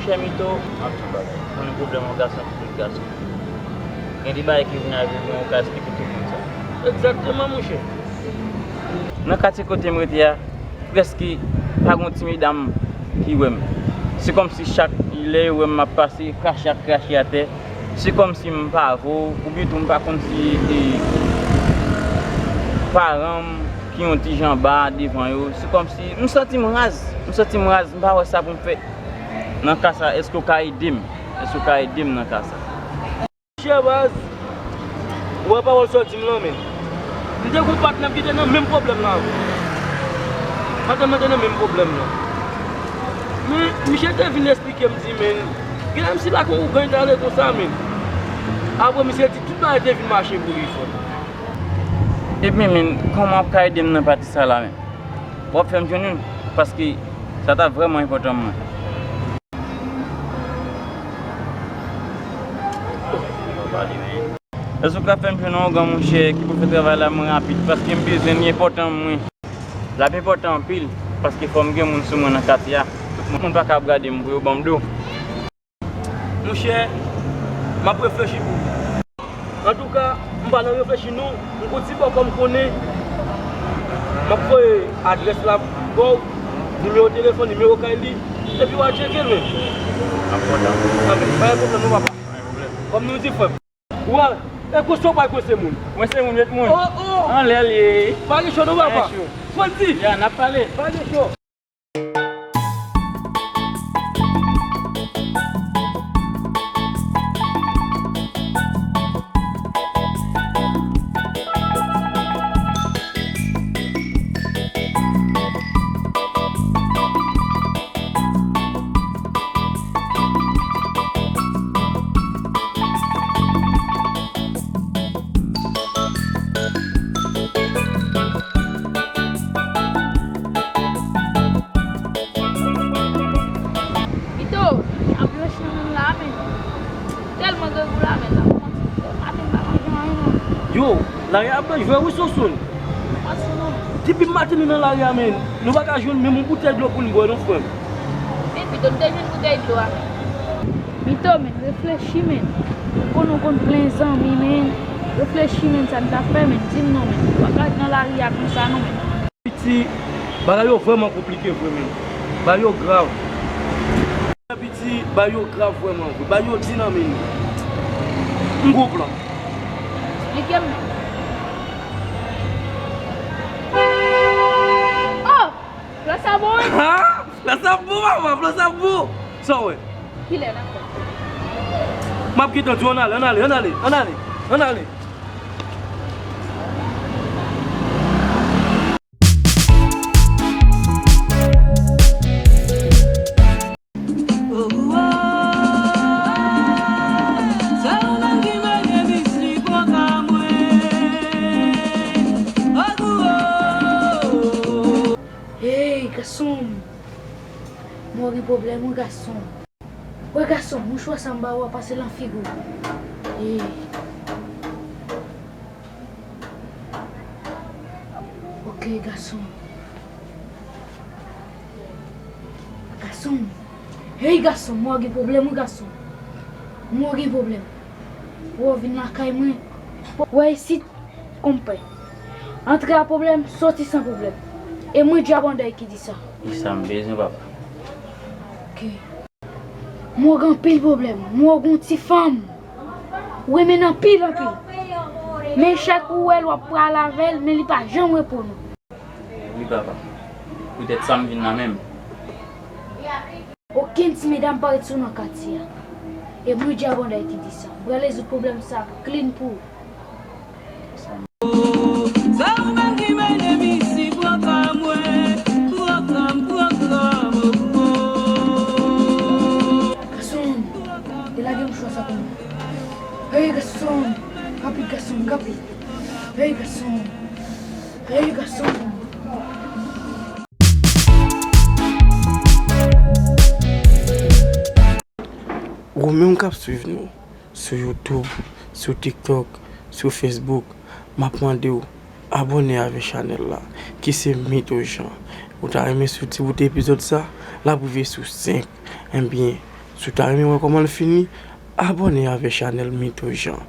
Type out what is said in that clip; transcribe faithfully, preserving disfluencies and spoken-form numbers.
Chè Mito, an tout bagay. Konnen pwoblèm yon gason ki tout gason. Gen de bagay ki vin rive, bon, ou ka esplike tout moun sa. Egzakteman, monchè. Nan katye kote m rete a, prèske pa gon ti medam ki wè m. Se kòmsi chak lè yo wè m ap pase, krache ak krache atè. Se kòmsi m pa vo, oubyen tou m pa konn si e paran m ki yon ti jan ba devan yo. Se kòmsi m santi m raz, m santi m raz, m pa wè sa pou m fè. Nan ka sa, èske w ka ede m? Èske w ka ede m nan ka sa? Chè baz, ou wè pawòl sòti m lan, men. M te gon patnè m ki te nan menm pwoblèm lan avè m. Patnè m lan te nan menm pwoblèm lan. Men, misye te vin esplike m, di, men, gen lè misye lakay oubyen t ale konsa, men. Apre, misye di tout bagay te vin mache pou li, frè m. Ebyen, men, kòman w ap ka ede m nan pati sa la, men? W ap fè m jwenn youn, paske sa ta vrèman enpòtan mwen. Èske w ka fè m jwenn yon ougan, monchè, ki pou fè travay la mwen rapid, paske m bezwen li, enpòtan mwen. L ap enpòtan anpil, paske fò m gen moun sou mwen nan katye a. Tout moun pa ka ap gade m pou yo ban m do. Monchè, m ap reflechi pou ou. Antouka, m pa nan reflechi non. M gon ti bòkò m konnen. M ap voye adrès la ba w, nimewo telefòn, nimewo kay li, epi w a tcheke l, men. Anben, pa gen pwoblèm non, papa. Kòm nou di, frè m. Wè, e kwense w pa kwense moun. Kwense moun, met moun. Oh, oh. Anlè l ye. Pa gen cho non, papa. Pa gen cho. Franti. Ya, n ap pale. Pa gen cho. Mito, anbyans nan menm la, men. Tèlman grangou la, men, nan kòmanse, maten m pa manje anyen, non. Yo, lari a bèl jwe wi, Soson. Depi maten nou nan lari a, men, nou pa ka jwenn menm yon boutèy dlo pou n bwè, non, frè m. Men, pito, n te jwenn boutèy dlo a, men. Mito, men, reflechi, men. Ou konn, ou konn plen zanmi, men. Reflechi, men, sa n ta fè, men. Di m non, men. Ou pa ka ret nan lari a konsa, non, men. Piti, bagay yo vrèman konplike vre, men. Bagay yo grav. Piti, bagay yo grav vrèman vre. Bagay yo di nan men nou. M gon plan. Esplike m. Oh! Plan sa bon, wi. Ha? Plan sa bon, papa, plan sa bon. Sa w wè? Kilè n ap fè? M ap gentan di w, ann ale, ann ale, ann ale, ann ale, ann ale, ann ale. Hey, gason m! Mwen gen pwoblèm, wi, gason. Wè gason, mouchwa sa m ba ou a, pase l nan figi w. Ee. Ok, gason. Gason. Hey, gason, mwen gen pwoblèm, wi, gason. Mwen gen pwoblèm. Wè w vin lakay mwen. Wè isit, konpè. Antre a pwoblèm, sòti san pwoblèm. E mwen Dyabanday ki di sa. E sa m bezwen, papa. Ok. Mwen gen anpil pwoblèm. Mwen gen yon ti fanm. Ou renmen l anpil, anpil. Men chak ou wè l, w ap pale avè l, men li pa janm reponn ou. Wi, papa. Poutèt sa m vin la menm. Okenn ti medam pa ret sou nan katye a. E mwen Dyabanday ki di sa. M pral rezoud pwoblèm sa klin pou ou. Sa ou menm ki mennen m isi, pwogram mwen, pwogram, pwogram, oh, oh. Gason, delage mouchwa sa pou mwen. Hey, gason, rapid, gason, rapid. Hey, gason, hey, gason. Ou menm k ap swiv nou sou YouTube, sou TikTok, sou Facebook, m ap mande w abòne avèk chanèl la, ki se Mito Jean. Ou ta renmen sou ti bout epizòd sa, l ap rive sou senk. Ebyen, Si w ta renmen wè kòman l fini, abòne avè chanèl Mito Jean.